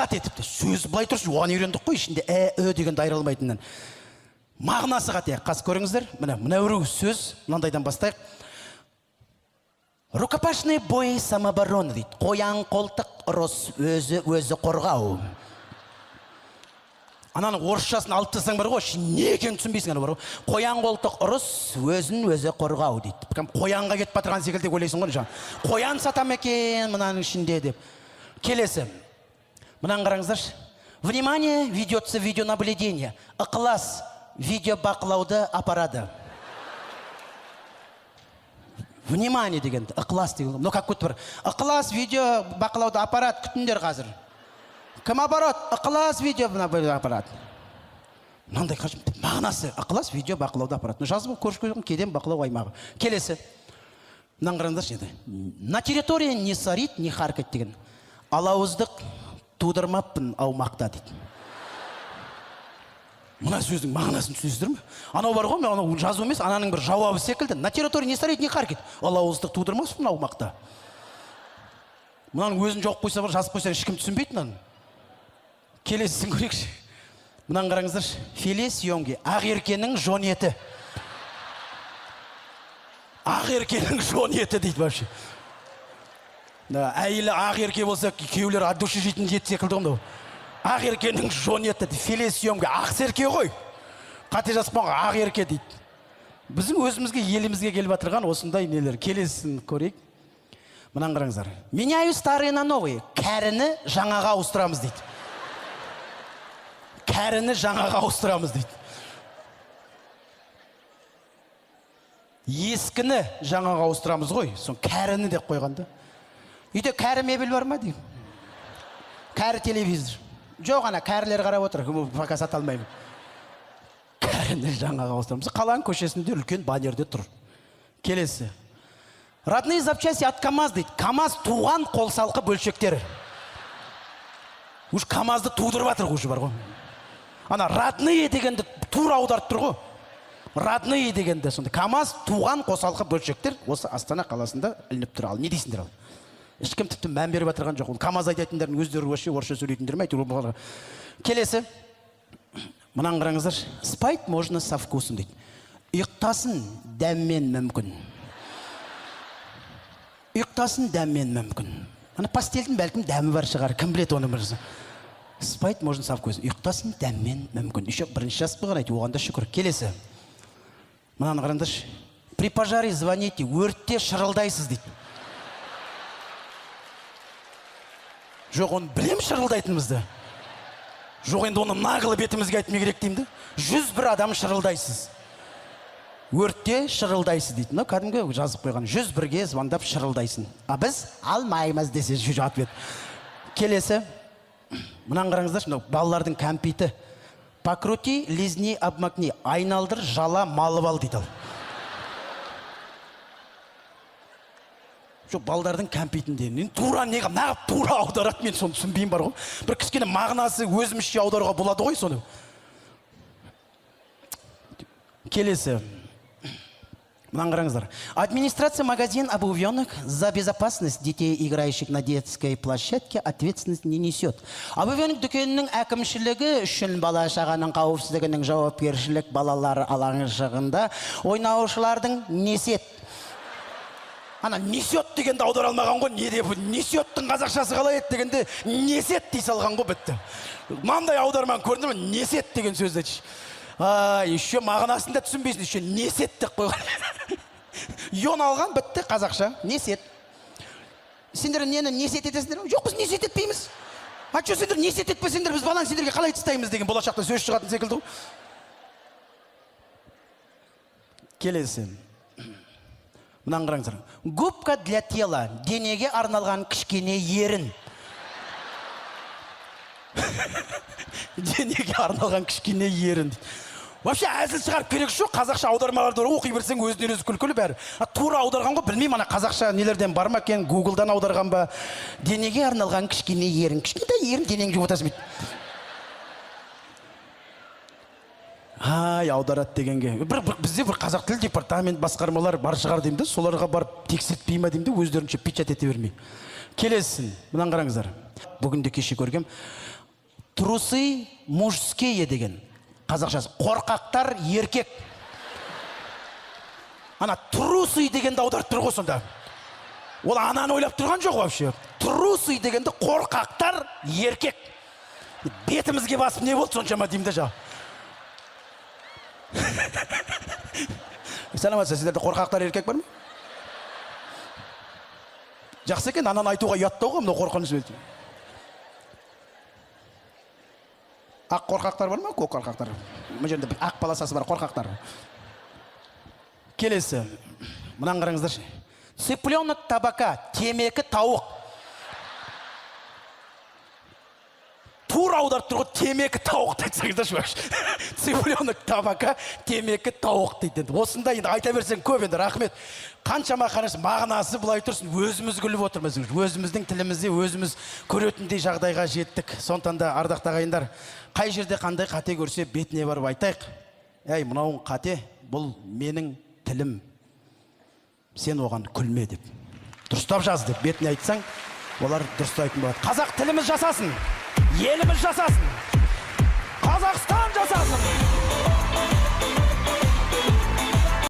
қате тіпті. Сөз былай тұрсын, оған үйрендік қой, ішінде ә, ү дегенді айыра алмайтыннан. Мағынасы қате. Қазір көріңіздер, міне, мына біреу сөз, мынандайдан бастайық. Рукопашный бой, самооборона дейді. Қоян қолтық ұрыс, өзі өзі қорғау. Ананың орысшасын алып тастасаң бар ғой, не екенін түсінбейсің ана бар ғой. Қоян қолтық ұрыс, өзін өзі қорғау дейді. Прям қоянға кетіп батырған секілді деп ойлайсың ғой жаңа. Қоян сата ма екен мынаның ішінде деп. Келесі. Мынаны қараңыздаршы. Внимание, ведется видеонаблюдение. Ықылас видеобақылауды апарады. Внимание деген, ықылас деген. Ну как будто бір ықылас видео бақылауды апарады, күтіңдер қазір. Кім апарады? Ықылас видео апарады. Мынандай мағынасы ықылас видео бақылауды апарады. Ну жазып көрші кеден бақылау аймағы. Келесі. Мынаны қараңдаршы енді. На территории не сорить, не харкать деген. Алауыздық тудырмаппын аумақта дейді. Мына сөздің мағынасын түсінесіздер ме? Анау бар ғой, мен анау жазу емес, ананың бір жауабы секілді. На территории не сорить, не харкать. Алауыздық тудырмаспын аумақта. Мынаның өзін жауып қойса, бар, жазып қойсаң, ешкім түсінбейді мынаны. Келесісін көрейікші. Мынаны қараңыздаршы. Филе съемги. Ақ еркенің жон еті. Ақ еркенің жон еті дейді вообще. Да, әйелі ақ ерке болса, күйеулері от души жейтін ет секілді ғой мынау. Ақ еркенің жон еті дейді. Филе съемги. Ақ серке ғой. Қате жазып қойған, ақ ерке дейді. Біздің өзімізге, елімізге келіп жатырған осындай нелер. Келесісін көрейік. Мынаны қараңыздар. Меняю старые на новые. Кәріні жаңаға ауыстырамыз дейді. Кәріні жаңаға ауыстырамыз дейді. Ескіні жаңаға ауыстырамыз ғой. Сон кәріні деп қойғанда. Үйде кәрі мебель бар ма деймін? Кәрі телевизор. Жоқ, ана кәрілер қарап отыр. Пока сата алмаймын. Кәріні жаңаға ауыстырамыз. Қаланың көшесінде үлкен баннерде тұр. Келесі. Родные запчасти от КамАЗ дейді. КамАЗ туған қолсалқы бөлшектері. Уж КамАЗды тудырып жатыр уже бар ғой. Ана родные дегенді тура аударып тұр ғой. Родные дегенді сонда КамАЗ туған қосалқы бөлшектер осы Астана қаласында ілініп тұр. Ал не дейсіңдер ал? Ешкім тіпті мән беріп жатырған жоқ. Ол КамАЗ айдайтындардың өздері вообще орысша сөйлейтіндер ме әйтеуір. Келесі. Мынаны қараңыздаршы. Спать можно со вкусом дейді. Ұйықтасын дәммен мүмкін. Ұйықтасын дәммен мүмкін. Ана постельдің бәлкім дәмі бар шығар. Кім біледі оны бір. Спать можно со вкусом. Ұйықтасын дәммен мүмкін. Еще бірінші жазып қойған әйтеуір, оған да шүкір. Келесі. Мынаны қараңдаршы. При пожаре звоните, өртте шырылдайсыз дейді. Жоқ, оны білем шырылдайтынымызды. Жоқ, енді оны наглы бетімізге айтмай керек деймін де. 101 адам шырылдайсыз. Өртте шырылдайсыз дейді. Мынау кәдімгі жазып қойған. 101-ге звондап шырылдайсың. А біз алмаймыз десе жауап берді. Келесі. Мынаны қараңыздаршы, мынау балалардың кәмпиті. Покрути, лизни, обмакни. Айналдыр, жала, малып ал дейді ал. Жоқ, балдардың кәмпитінде. Мен тура неға, неғып тура аударады, мен соны түсінбеймін бар ғой. Бір кішкене мағынасы өзімізше аударуға болады ғой соны. Келесі. Мынаны қараңыздар. Администрация магазин обувенок за безопасность детей, играющих на детской площадке, ответственность не несет. Обувенок дүкенінің әкімшілігі үшін бала шағаның қауіпсіздігінің жауапкершілік балалар алаңшығында ойнаушылардың несет. Ана несет дегенді аудара алмаған ғой, не деп, несеттің қазақшасы қалай еді дегенде несет дей салған ғой, бітті. Мынандай аударманы көрдіңдер ме? Несет деген сөзді. А, еще мағынасын да түсінбейсің, еще несет деп қойған. Йон алған, бітті қазақша, несет. Сендер нені несет етесіңдер? Жоқ, біз несет етпейміз. А че сендер несет етпесеңдер, біз баланы сендерге қалай тастаймыз деген болашақта сөз шығатын секілді ғой. Келесі. Мынаны қараңыздар. Губка для тела, денеге арналған кішкене ерін. Денеге арналған кішкене ерін дейді. Вообще әзіл шығарып керек жоқ, қазақша аудармаларды оқи берсең өзінен өзі күлкілі бәрі. А тура аударған ғой, білмеймін, ана қазақша нелерден бар ма екен, Гуглдан аударған ба. Денеге арналған кішкене ерін, кішкентай ерін, денеңді жуып отырасың бүйтіп. Ай, аударады дегенге. Бір бізде бір қазақ тілі департамент басқармалар бар шығар деймін де, соларға барып тексертпей ма деймін де, өздерінше печать ете бермей. Келесісін, мынаны қараңыздар. Бүгін де кеше көргем. Трусы мужские деген қазақшасы қорқақтар еркек. Ана трусы дегенді аударып тұр ғой сонда. Ол ананы ойлап тұрған жоқ вообще. Трусы дегенді қорқақтар еркек. Бетімізге басып не болды соншама деймін да жаңа. Саламатсыз, сіздерде қорқақтар еркек бар ма? Жақсы екен, ананы айтуға ұяттау ғой, мынау қорқыныш. Ақ қорқақтар бар ма, көк қорқақтар? Мына жерде бір ақ полосасы бар қорқақтар. Келесі, мынаны қараңыздаршы. Цыпленок табака, темекі тауық. Тура аударып тұр ғой, темекі тауық деп айтсаңыздаршы вообще. Цыпленок табака, темекі тауық дейді енді. Осындай енді айта берсең көп енді, рахмет. Қаншама қарашы, мағынасы былай тұрсын, өзіміз күліп отырмыз. Өзіміздің тілімізде өзіміз көретіндей жағдайға жеттік. Сондықтан да, ардақты ағайындар, қай жерде қандай қате көрсе, бетіне барып айтайық. Әй, мынауың қате, бұл менің тілім. Сен оған күлме деп. Дұрыстап жаз деп бетіне айтсаң, олар дұрыстайтын болады. Қазақ тіліміз жасасын, еліміз жасасын. Қазақстан жасасын!